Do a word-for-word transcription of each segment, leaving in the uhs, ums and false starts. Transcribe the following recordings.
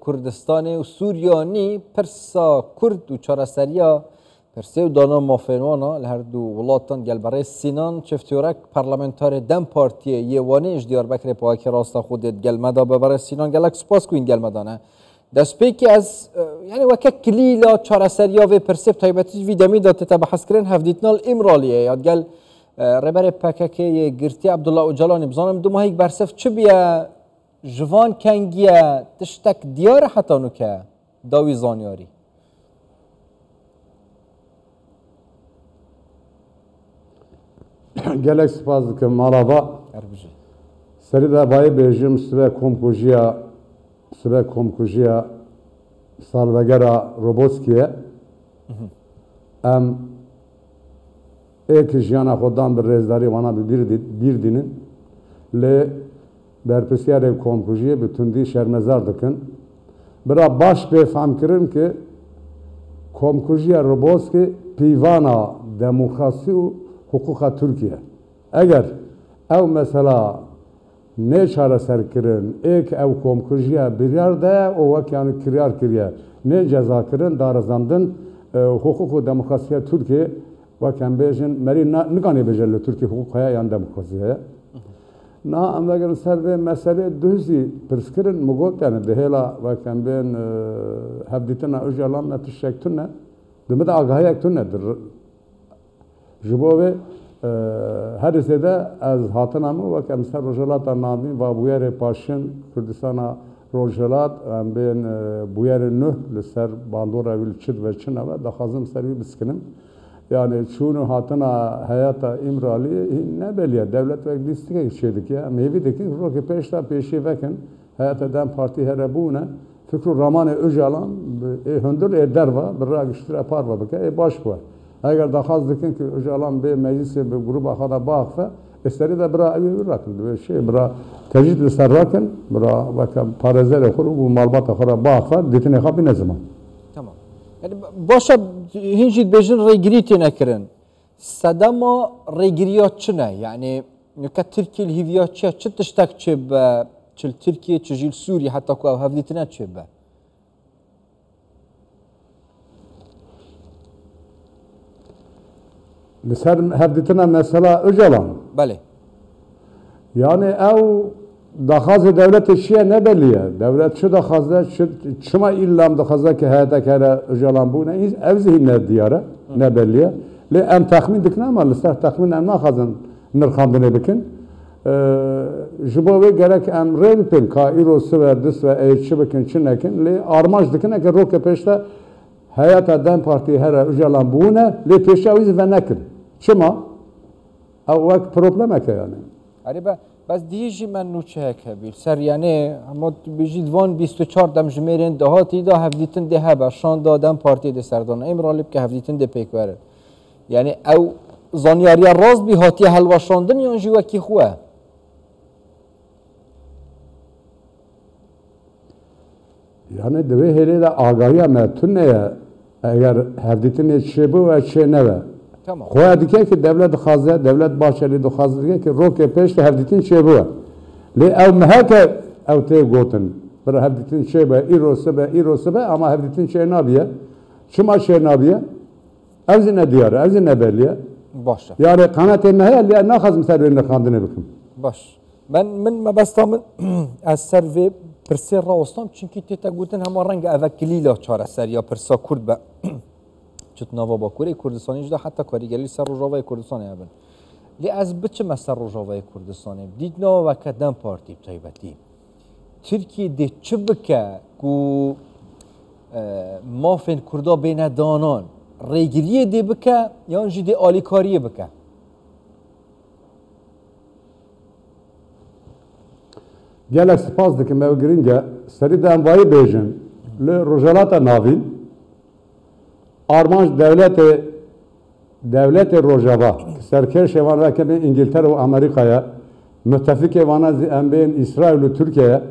Kurdistanê û Sûriyanî pirsa Kurd û çareseriya pirsê û dana mafên wan a li her du welatan gel berêz Sînan Çiftyorek parlamentarê DEM Partiyê yê Wanê ji Diyarbekirê pawekî rasta xwe dê digel me da. Bi berêz Sînan gelek spas ku hîn gel me da ne. Destpêkê ez, e, yani weke kilîla çareseriya vê pirsê bi taybetî vî demî de tête behskirin hevdîtina li Îmraliyê ya digel, e, rêberê P K K yê girtî Abdullah Ocalanî. Bizanim du mahîk bersiv çi biye? Ji van kengiye tiştek diyar e heta nuke dawî zanyarî? Gelek spas dikim malava. Her bijî. Serî de bayê bêjim sibe komkujiya, sibe komkujiya salvegera Roboskiye. Em ê ki jiyana xwe dan bi rêzdarî wana bi bîr dî-, bîr dînin. Lê berpirsiyarê komkujiyê bi tundî şermezar dikin. Bira baş bê fam kirin ki komkujiya Roboskî pîvana demokrasî û hiqûqa Tirkiye. Eger ew mesela nê çareserkirin, ê ki ew komkujiya biryar de û wek yani kiryar kiriye, nê cezakirin, darizandin, e, hiqûq û demokrasiya Tirkiye, wek em bêjin, merî na-, nikanê bêje li Tirkiye hiqûq heye yan demokrasî heye. Na em vegerin ser vê meselê duh zî pirs kirin, min got yani di hêla wek em bên, e, hevdîtina Ocalan ne tiştek tune, di min de agahiyek tune di r-, Ji bo vê, e, herî zêde ez hatina min wek em ser Rojhilata Navîn va bûyerê paşin Kurdistana Rojhilat, em bên, e, bûyerê nuh li ser bandora wî li çi dibe çi nebe, daxwazim ser wî biskinim. Yani çûn û hatina heyata Îmraliyê hîn nebelî ye. Dewlet wek lîstikek çê dike. Em hêvî dikin rokê pêş de pêşî vekin. Heyeta DEM Partî here bûne, fikr û ramanê Ocalan bi, ê hundir ê derva, bi raya giştî re parve bike, ê baş bû. Eger daxwaz dikin ki Ocalan bê meclisê bi grûba xwe de biaxife, ê serî de bira ew ê wî rakin, divê şey, bira tecrîd li ser rakin, bira weke parêzerê xwe û malbata xwe re biaxife, dîtinê xwe bîne ziman. Tamam. Yani ba-, baş e, hîn jî dibêjin rêgirî têne kirin. Sedema rêgiriya çi ne? Yani nuke Tirkiye li hîviya çi ye? Çi tiştek çêbibe? Çi li Tirkiye, çi jî li Sûriyê heta ku ew hevdîtine çêbibe? Li ser hevdîtina mesela Ocalan. Belê. Yani ew daxwazê dewletê çi ye ne belî ye. Dewlet çi daxwaze, çi, çima îllam dixwaze ki heyetek here Ocalan bûne, ev zî hîn ne diyar e, ne belî ye. Lê em texmîn dikin ama li ser texmîn em naxwazin nirxandinê bikin. Ee, ji bo wê gerek em rê bipin ka îro sibe, du sibe, ê çi bikin, çi nekin. Lê armanc dikin eke roke pêş de heyata DEM Partî here Ocalan bûne, lê pêşiya wî zî venekin. Çima? Ew wek problemek e yani. Erê be, bes dihî jî me nûçeyek hebî. Ser yani, hema tu bijî di van bîst û çar demjimêrên dahatî de hevdîtin dê hebe, şanda DEM Partiyê dê serdana Îmralî bike, hevdîtin dê pêk were. Yani ew zanyariya rast bî hatiye helweşandin yan jî wekî xwe? Yani di vê hêlê de agahiya me tune ye. Eger hevdîtinê çêbû ve çê nebe. Tamam. Xwe dike ki dewlet dixwaze, dewlet Bahçelî dixwaze dike ki rokê pêş de hevdîtin çêbû. Lê ew meheke ew tê gotin. Bir hevdîtin çêbe, îro sibe, îro sibe ama hevdîtin çê nabiye. Çima çê nabiye? Ev zî ne diyar e, ev zî ne belî ye. Baş e. Yarê qenatê me heye, lê naxwazim ser wê nirxandinê bikim. Baş. Ben, min mebesta min ez ser vê pirsê rawestam, çinkî tête gotin hema renge eve kilîla çareser ya pirsa Kurd be. Çi di nava Bakurê Kurdistanê jî de heta karîgerî ser Rojavayê Kurdistanê hebin. Lê ez biçime ser Rojavayê Kurdistanê, dîtina weke DEM Partî bi taybetî. Tirkiye dê çi bike ku, e, mafên Kurda bêne danan? Rêgiriyê dê bike yan jî dê alîkariyê bike? Gelek spas dikim, ew giring e. Serî de em vayî bêjin, li Rojhelata Navîn armanc dewletê, dewletê Rojava, serkêşê wan weke bên Îngiltere û Amerîka ye, mitefikê wana zî em bên Îsraîl û Tirkiye ye,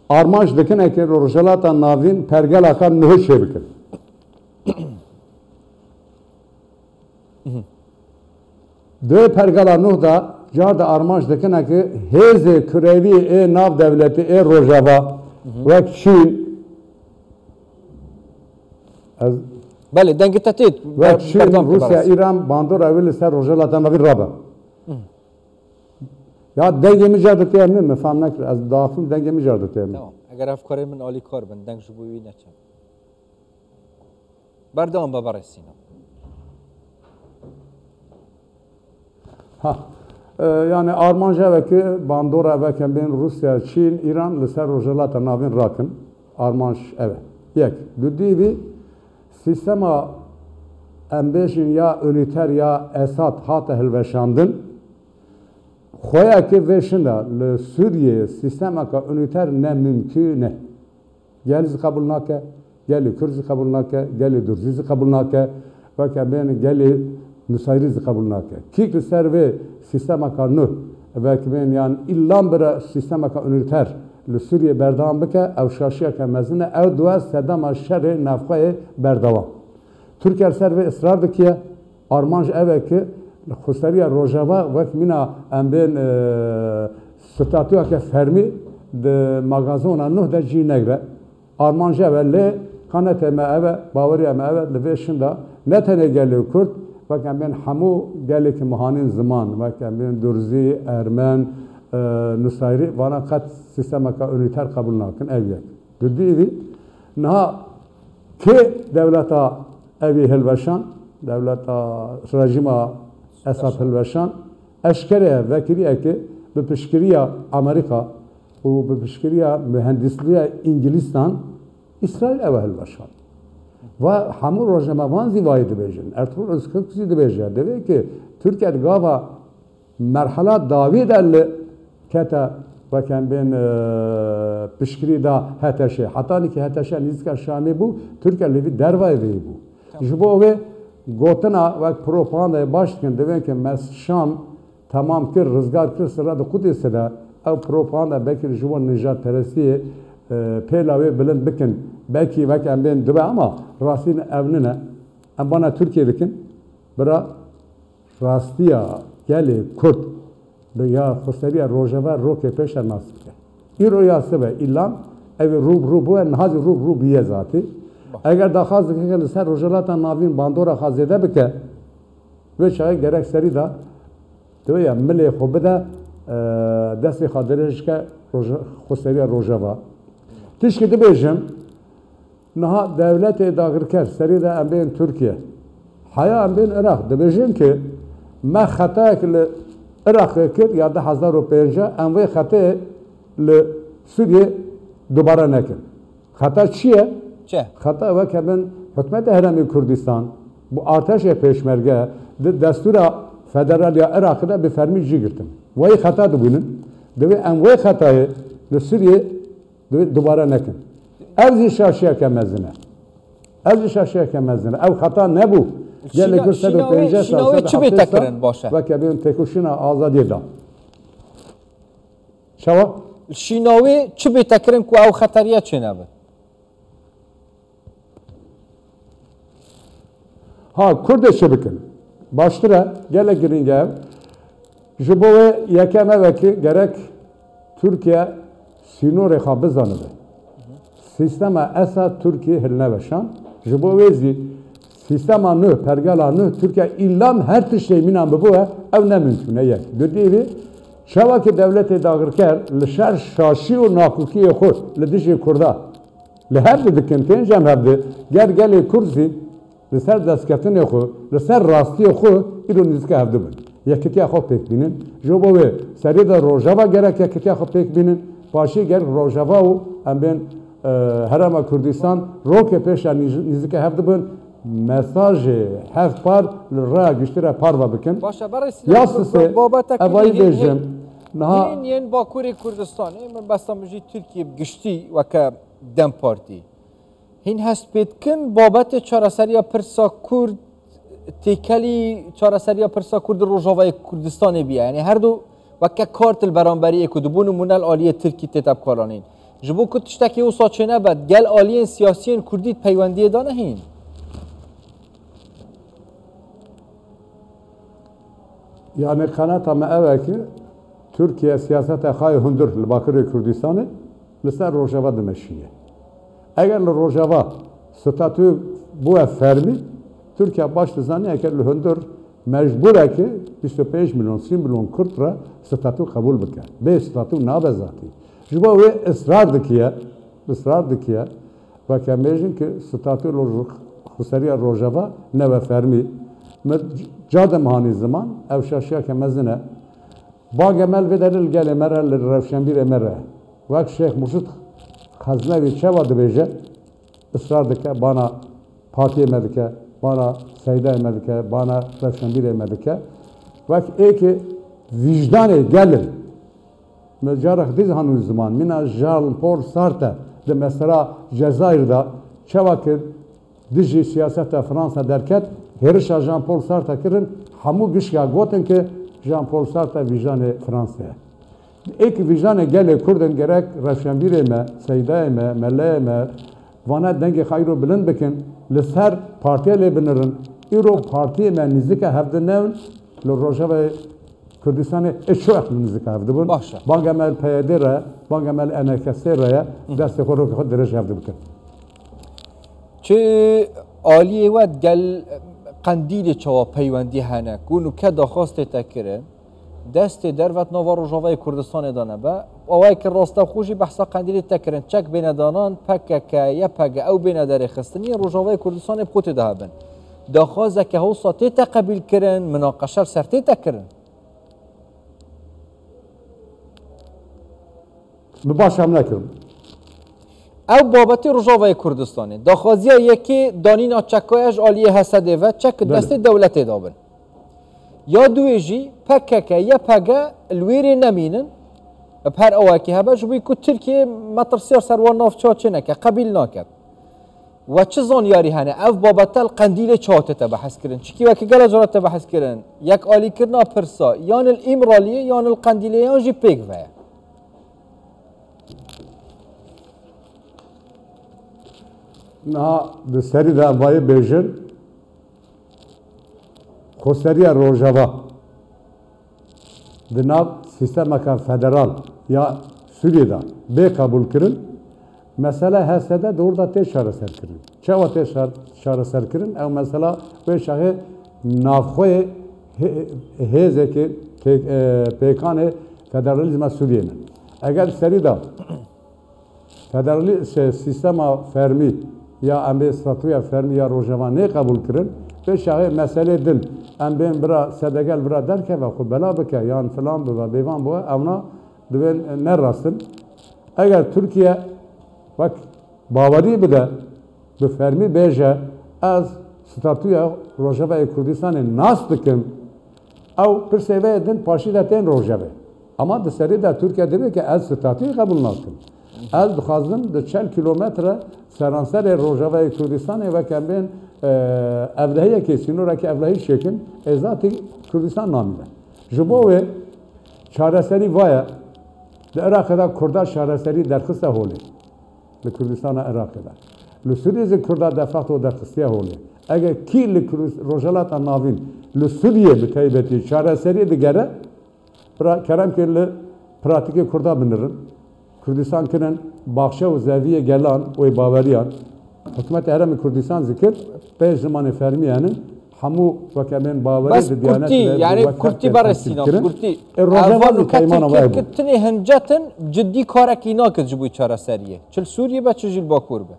armanc dikine ki li Rojhelata Navîn pergelaka nuhê çêbikin. Di pergala nuh de car de armanc dikine ki hêzê kurewî ê nav dewletî ê Rojava wek Çîn, Ez Belê, dengê te tê. Wek Çîn, Rûsya, Îran bandora wê li ser Rojhilata Navîn rabe. Ya dengê min car dite min, min fam nekir. Ez daxim dengê min car dite min. Tamam. Eger ev karê min alîkar bin, deng ji bo wî neçe. Berdewam be, berê Sînan. Ha. E, yani armanc ev e ki bandora veke bên Rûsya, Çîn, Îran li ser Rojhilata Navîn rakin. Armanc ev e. Yek. Dudî vî sîstema em bêjin ya unîter ya Esad hate hilweşandin. Xweyeke vê şinda li Sûriyeyê sîstemeke unîter ne mimkûn e. Gel zî qebûl nake, gelê Kurd zî qebûl nake, gelê Durzî zî qebûl nake, weke bên gelê Nusayrî zî qebûl nake. Kîk li ser vê sîstemeka nû, weke bên yan îlan bira sîstemeka unîter li Sûriyê berdewam bike, ew şaşiyeke mezin e, ew diwe sedema şerê navxweyê berdewam. Tirkiye li ser vê israr dikiye. Armanc ev e ki xweseriya Rojava wek mîna em bên, e, statuyeke fermî di magazona nuh de cî negre. Armanc ev e, lê kanetê me ev e, baweriya me ev e, li vê şinda ne tenê gelê Kurd, wek em bên hemû gelêkî mihanîn ziman, wek em bên Durzî, Ermen, e, Nusayrî, vana qet sîstemeke unîter qebûl nakin, ev yek. Dudî vî, niha kê dewleta evî hilweşan, dewleta rejîma Esad hilweşan, eşkere vekiriye ki bi piştgiriya Amerîka û bi piştgiriya mühendisliya Îngilîstan Îsraîl ew hilweşan. Va hemû rojnamevan zî vayê dibêjin. Ertuğrul Özkök zî dibêje. Divê ki Tirkiye di gava merhala dawî de li kete wek em bên, e, piştgirî da H T Ş. Heta nîkî H T Ş nîzika Şamê bû, Tirkiye li vî dervayê vê bû. Tamam. Ji bo wê gotina wek propagandayê baş dikin, divên ki mes Şam temam kir, rizgar kir, sira di Qudêsê de ew propaganda belkî ji bo nijadperestiyê, e, pêla wê bilind bikin. Belkî wek em bên dibe ama rastî ev nine. Em bana Tirkiye dikin. Bira rastiya gelê Kurd bi ya xweseriya Rojava rokê pêşe nas bike. Îro ya sibe îlan ev rû bi rû bûye, niha zî rû bi rû bûye zatî. Eger daxwaz dike li ser Rojhilata Navîn bandora xwe zêde bike, vê çaxê gerek serî de divê ya milê xwe bide, e, destê xwe dirêj ke roja-, xweseriya Rojava. Tişkî dibêjim, Niha dewletê dagirker, serî de em bên Tirkiye, heya em bên Iraq, dibêjin ki me xetayek li Iraqê kir ya du hezar û pênc, em vê xetayê li Sûriyê dubare nekin. Xeta çi ye? Çi? Xeta weke bin hikûmeta Herêmê Kurdistan, bi artêşê pêşmerge di destûra federal ya Iraqê de bi fermî cî girtin. Wayî xeta dibînin. Divê em wê xetayê li Sûriyê Divê dubare nekin. Ev zî şaşiyeke mezin e. Ev zî şaşiyeke mezin e. Ev xeta nebû. Gelê Şîna-, Kurd sed û pêncî sal, şînawê, şînawê sed û heftê sal çi bê te kirin, baş e? Weke bên têkoşîna azadiyê da. Çawa? Şînawê çi bê te kirin ku ew xeteriye çênebe? Ha, Kurdê çi bikin? Baştir e, gelek girîng e ev. Ji bo wê yekem ev e ki gerek Tirkiye sînorê xwe bizanibe. Sîstema Esad Tirkiye hilneveşan. Ji bo wê zî sîstema nû, pergala nû, Tirkiye îlam her tiştê mînan bibû e, ew ne mimkûn e yek. Dudî vî, çawa ki dewletê dagirker li şer şaşî û nakokiyê xwe li dijî Kurda Li hev di dikin, tên cem hev di, ger gelê Kurd zî li ser destkeftine xwe, li ser rastiyê xwe îro nîzike hev dibin. Yekitiya xwe pêk bînin. Ji bo wê serê de Rojava gerek yekitiya xwe pêk bînin. Paşê gerek Rojava û em bên, e, Herêma Kurdistan rokê pêşa nîz-, nîzike hev dibin. Mesajê hev par li raya giştî re parve bikin. Baş e, berê Sinan, ya sisê, babetek evayî hîn, hîn, bêjim. Hîn, niha hîn yên Bakurê Kurdistanê, min behsa min jî Tirkiye bi giştî weke DEM Partî. Hîn hest pê dikin babetê çareseriya pirsa Kurd têkelî çareseriya pirsa Kurd di Rojavayê Kurdistanê bûye. Yanî her du weke kart li beramberiyê ku dibû nimûne li aliyê Tirkî tête bikaranîn. Ji bo ku tiştekî wisa çênebe, gel aliyên siyasiyên Kurdî di peywendiyê de ne hîn? Yanî qenata me ew e ki Tirkiye siyaseta xwe yê hundir li Bakurê Kurdistanê li ser Rojava dimeşîne. Eger li Rojava statû Bûye fermî, Tirkiye baş dizane ke li hundir mecbûr e ke bîst û pênc milyon, sî milyon Kurd re statû qebûl bike. Bê statû nabe zatî. Ji bo wê israr dikiye, israr dikiye. Weke em bêjin ke statû li xweseriya Rojava nebe fermî. Me ca de mihanî ziman, ew şaşiyeke mezin e. Bangê me li vê derê li gelê me re, li rewşenbîrê me re. Wek Şêx Murşid Xeznevî çawa dibêje, israr dike, bana partiyê me dike, bana seydayê me dike, bana rewşenbîrê me dike. Wek êkê vîjdanê gel in. Me carek dî hanû ziman. Mîna Jean-Paul Sartre di mesela Cezayir de çawa ke dijî siyaseta Fransa derket, hêrişa Jean-Paul Sartre kirin, hemû gişka gotin ke Jean-Paul Sartre vîjanê Fransa ye. Êk vîjanê gelê Kurd in, gerek rewşenbîrê me, seydayê me, meleyê me, vana dengê xwe îro bilind bikin, li ser partiye lê binirin. Îro partiyê me nîzike hev di newin, li Rojavayê Kurdistanê ê ço ex nîzike hev dibin. Baş e. Banga me li P Y D re, banga me li E N K S re ye, Hı. destê xwe rokê xwe dirêj hev dibikin. Çi aliyê we gel Qendîlê çawa peywendî hene? Ku nûke daxwastê te kirin, destê dervet nava Rojavayê Kurdistanê de nebe. Awayekî rastexû jî behsa Qendîlê te kirin. Çek bêne danan, P K K, Y P G, ew bêne derê xistin, yên Rojavayê Kurdistanê bi xwe tê de hebin. Daxwazeke hewsa tê te qebîl kirin, minaqeşe li ser tê te kirin. Bi baş em nekirin. Ew babetê Rojavayê Kurdistanê. Daxwaziya yekê danîna çekaya ji aliyê H S D ve çek Belê. destê dewletê de bin. Ya duê jî P K K, Y P G li wêrê nemînin. Bi her awakî hebe ji bo ku Tirkiye metirsiya ser wan navça çê neke, qebîl nake. We çi zanyarî hene? Ev babete li Qendîlê çawa tête behs kirin? Çikî weke gela cara te behs kirin? Yek alîkirina pirsa, yan li Îmraliyê, yan li Qendîlê, yan jî pêk ve ye. Niha di serî de em vayê bêjin, xweseriya Rojava di nav sîstemeke federal ya Sûriyê de bê qebûlkirin, mesele H S D di wir de tê çareserkirin. Çawa tê şar-, çareserkirin? Ew mesela wê çaxê navxweyê hê-, hêzekê pê-, e, pêkanê federalîzma Sûriyê ne. Eger serî de Federalî-, şey, sîstema fermî ya em bê statûya fermî ya Rojava nê qebûl kirin. Vê çaxê meselê din em bên bira sedegel bira derkeve, xwe bela bike yan filan bibe, bêvan bibe, ewna dibên ne rast in. Eger Tirkiye wek bawerî bide, bi fermî bêje, ez statûya Rojavayê Kurdistanê nas dikim, Ew pirsê vê din paşî de tên rojevê. Ama di serî de Tirkiye dibê ke ez statûyê qebûl nakim. Ez dixwazim di çel kîlometre seranserê Rojavayê Kurdistanê weke bên, e, evlehiyekê, sînorekî evlehî çêkin, ê zatî Kurdistan namîne. Ji bo wê çareserî vaye, di Iraqê de Kurda çareserî derxiste holê. Li Kurdistana Iraqê de. Li Sûriyê jî Kurda de facto derxistiye holê. Eger kî li Kurd-, Rojhelata Navîn, li Sûriyê bi taybetî çareseriyê digere, bira kerem ke li pratîkê Kurda binirin. Kurdistan kirin baxçe û zeviyê gelan û ê baweriyan. Hikûmetê Herêmê Kurdistan zikir, pê zimanê fermî henin. Hemû weke bên bawerî Bes di Diyanet kurtî, de, yani wek kurtî wek berê tesdîq Sînan, kirin. Kurtî. E, Rojava Evan bi û peymana ketê vay bû. Kirkitinê hincetin, cidî karekî nakir ji bo çareseriyê. Çi li Sûriyê be, çi jî li Bakur be.